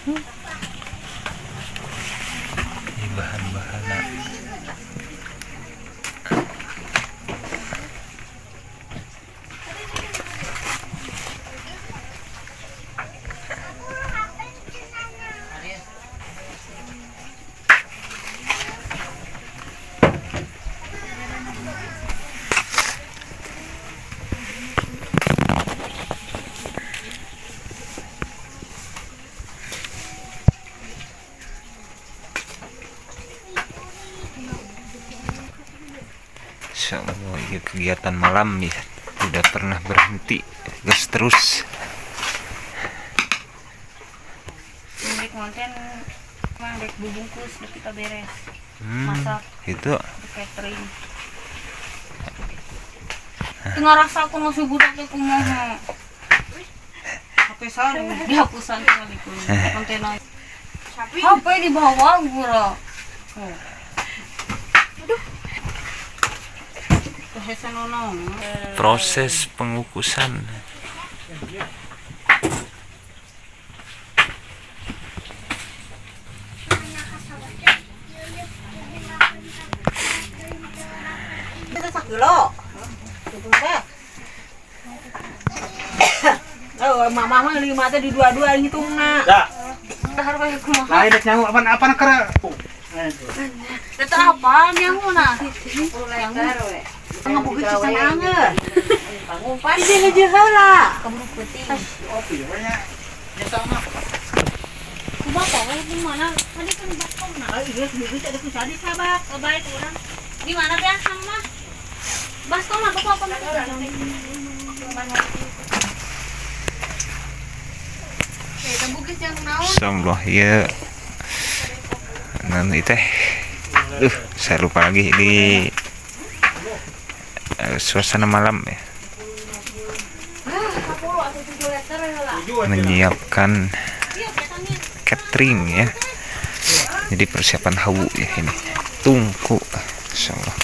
Ini bahan-bahan. Insya Allah ya, kegiatan malam ya tidak pernah berhenti, gas terus. Rek konten mah rek bubungkus udah kita beres. Masak. Itu Catering. Tengah rasa aku nasi budak teh kumaha. HP saya dihapusan kali ku konten. HP dibawa gura. Aduh. Proses pengukusan. Oh, mama mah lima teh di dua-dua ngitungna. Ya. Kumaha? Lain rek nyaho apa apa keur. Eta apa nyaho na? Ngabukeun cisan angeun. Ini ngeje heula. Keburu peuting. Kopi we nya. Nyata mah. Kumaha we di mana? Tadi kan baskom na. Oh, iya, geus ada ku sadi sabak. Oh, baik urang. Di mana teh asal mah? Baskom mah bapak apa mah? Insyaallah ya. Nanti teh. Saya lupa lagi ini suasana malam ya. Menyiapkan catering ya. Jadi persiapan hawu ya ini. Tungku insyaallah.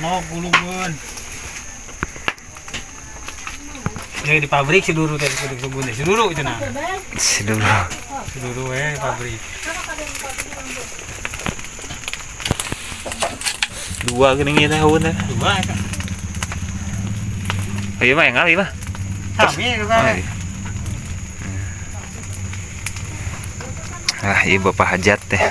No gulungan. Ya di pabrik si dulu teh kudu kebun teh si dulu itu nah. Si dulu. Si dulu di pabrik. Dua geuning ieu teh hawu teh. Dua eta. Oh, iya mah yang kali mah. Sami itu kan. Ah, iya Bapak hajat teh.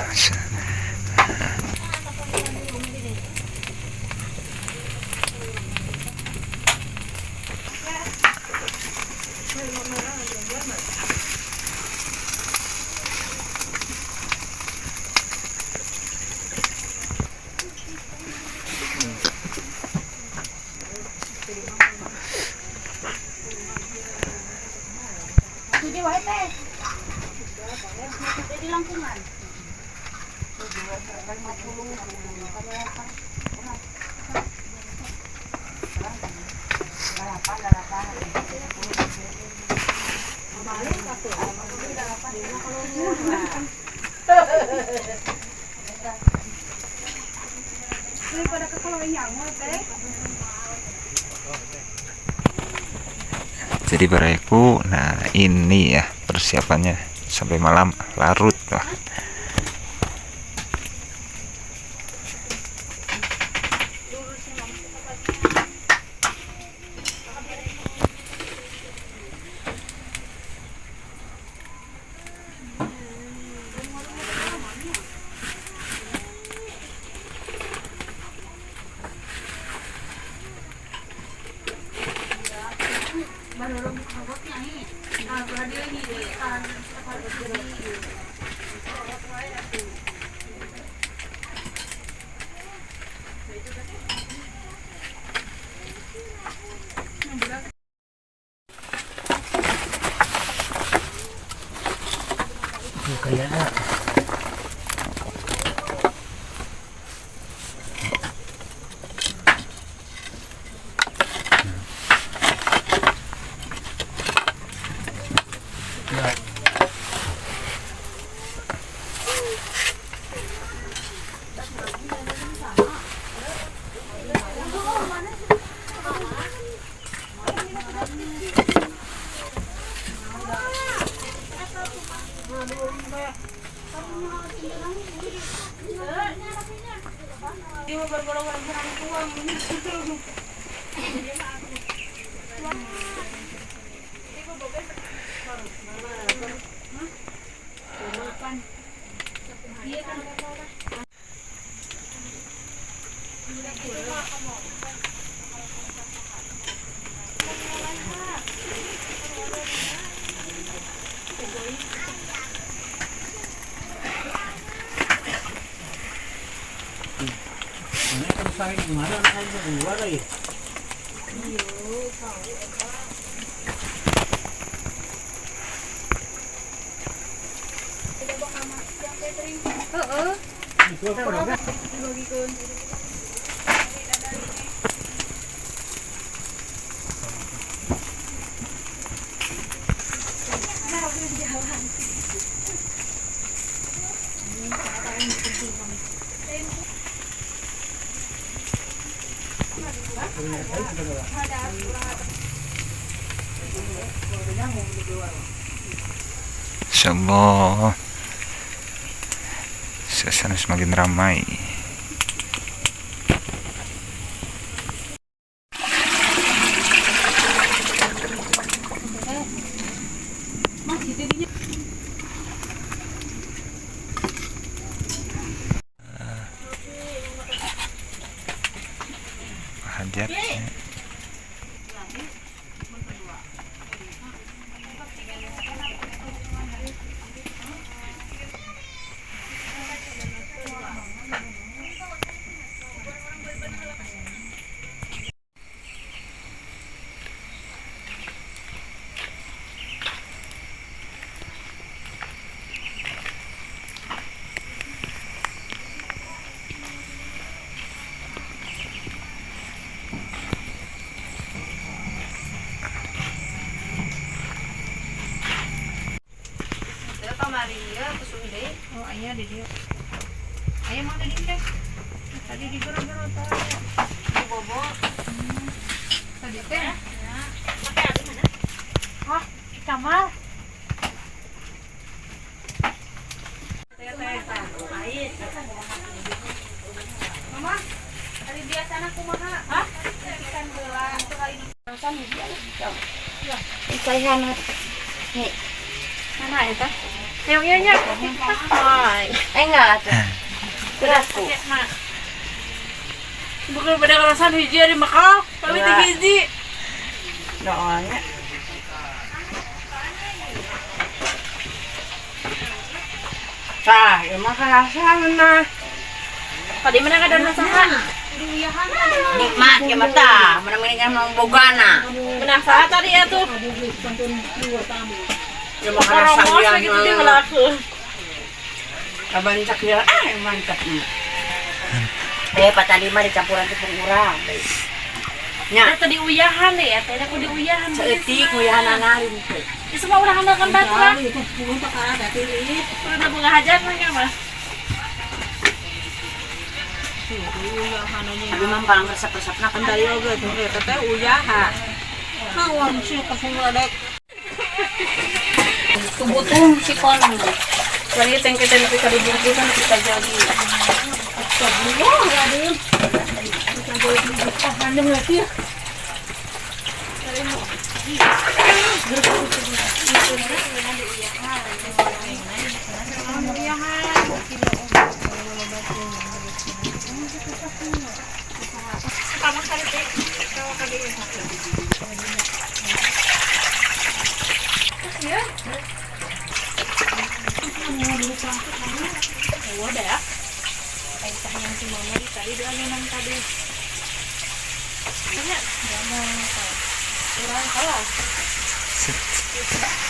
Jadi bareku, nah ini ya persiapannya sampai malam larut lah. Kaya. Insyaallah suasana semakin ramai. Hajat. Oh, ayah di dia. Ayah mana di dia? Tadi di gero-gero tadi. Di bobo. Tadi teh. Hah, di kamar. Mama, hari biasana kumaha? Hah? Ikan geula sekali makan hiji aya. Ya. Caihan. Nih. Mana eta? Ayo, iya, iya. Eh enggak tuh. Berasku. Bukan pada kerasan hiji ari makal, tapi tiga hiji. Doanya. Tah, emang kerasan mah. Tadi mana kada saha? Nikmat ya mata, mana mendingan mau bogana. Menang saha tadi ya tuh. Ya makan Oromos gitu dia ngelaku. Kaban cak ya, ah mantap. Pak tadi mah dicampuran tepung urang. Nya. Tadi uyahan deh ya, tadi aku diuyahan. Saeutik uyahan analin teh. Ya semua urang handalkan batu lah. Udah bunga hajar mah ya, Mas. Tapi mah paling resep-resepna kan Dari oge tuh eta teh uyahan. Naon sih kasung ledek. Tubutung si kono. Mari tengke tengke kali bungkusan kita jadi.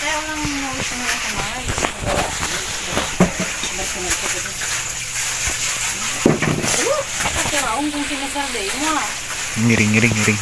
Saya orang mau sama sama. Maong kung sinasarday mo. Ngiring ngiring ngiring.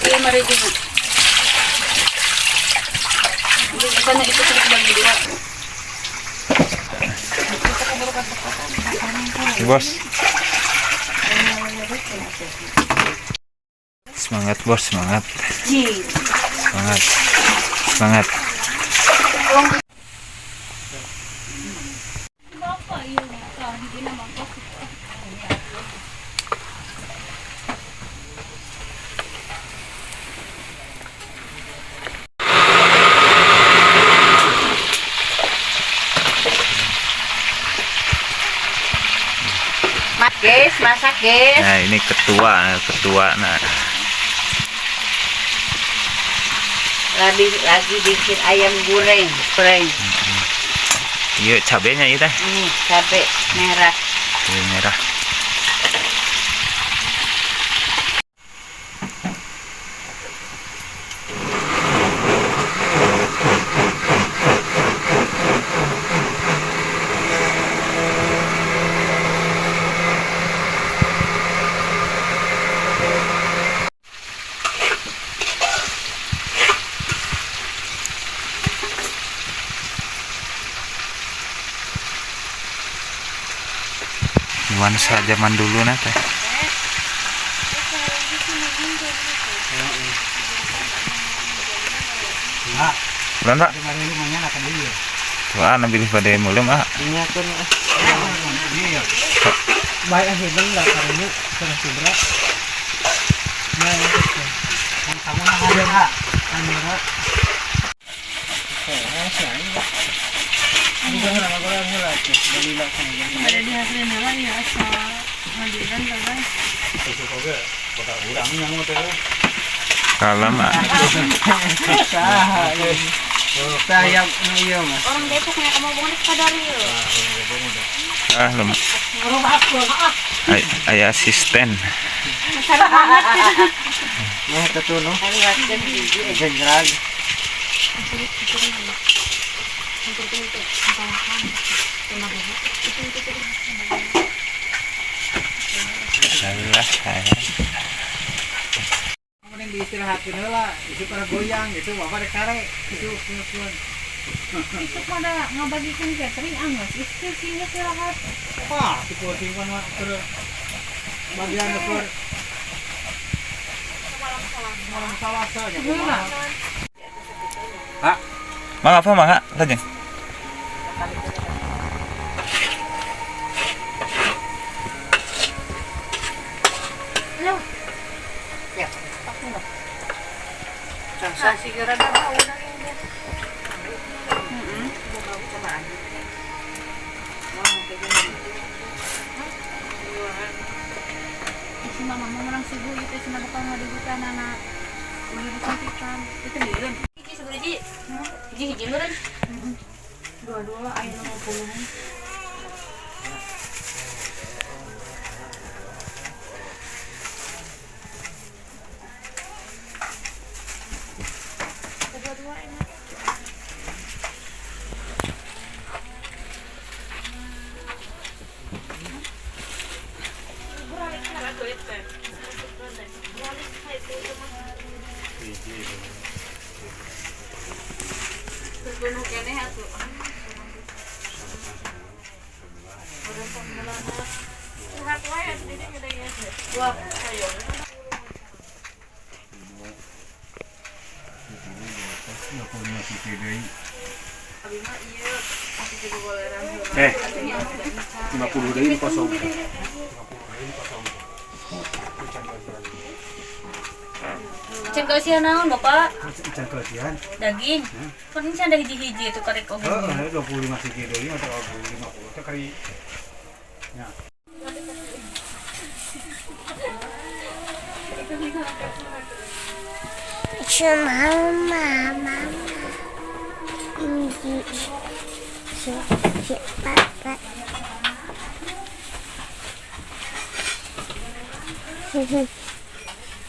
Iya, marigid na. Hindi, isa na ito sa ibang dua. Oke, bos. Semangat bos, semangat. Semangat. Semangat. Guys, masak guys. Nah, ini ketua, ketua nah. Lagi bikin ayam goreng, goreng. Iya, cabenya itu teh. Ini cabe merah. Cabe merah. Nuansa zaman dulu nah teh. Bulan pak? Wah, nabi pada mulai mah. Baik ah hidung lah karena terus subra. Nah, itu. Kamu nak ada Ada di hasilnya lah ya, asa mandiran kan. Kalau mah Sayap iya mas. Orang Depok nya kamu bukan kadari ya. ah lem. Ay, ay asisten. Nah, itu no. Jenderal. Alah, alah. Kemudian diistirahatkan lah, itu para goyang, itu bapak kare, itu pengakuan. Itu pada ngabagikan catering anggas, itu sih istirahat. Wah, di posting kan terus bagian ukur. Malam Selasa nya. Mang apa mang lajeng? Si mama mau menang subuh itu si mama bakal ngadibukan anak. Udah disuntikan. Itu dia. Hiji sebelah hiji. Hiji hiji meureun. Dua-dua aya 50-an. Eh, 50 deui kosong. Can kausian naon Bapak? Can kelebihan. Daging. Kan can ada hiji-hiji itu karek oge. Heeh, 25 siji deui atau 50 teh kari. Ya. Mama, mama. Si Papa.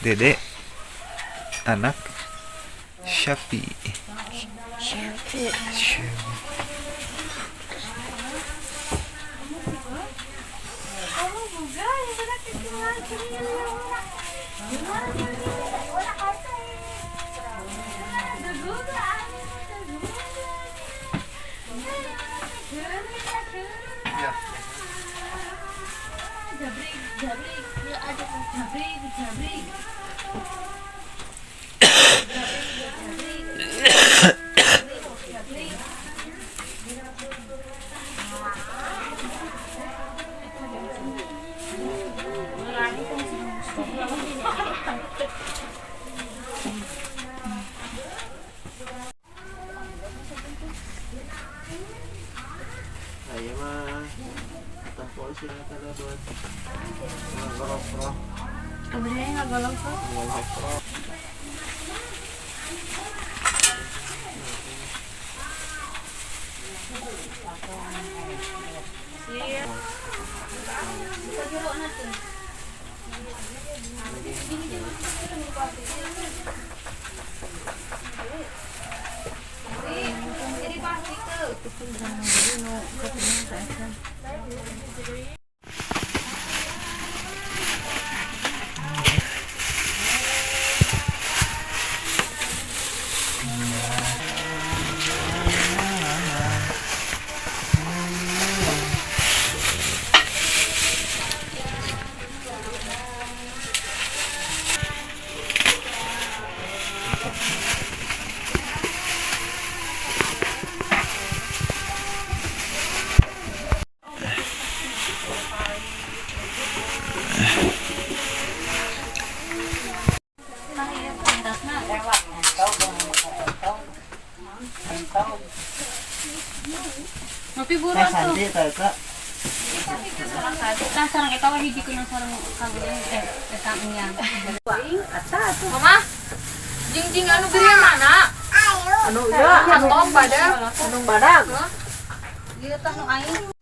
Dede anak Syafi. Syafi. Syafi. Saya mah atas polisi kata buat ngorok-ngorok. Kebetulan nggak golong kok. Ngorok-ngorok. Ngopi buruan tuh. Santi teh Nah, sarang eta we hiji kuno sarang kaguyan eta enyang. Mama, jing-jing anu beri mana? Anu ya, Kantong badag. anu badag. Ieu tah nu aing.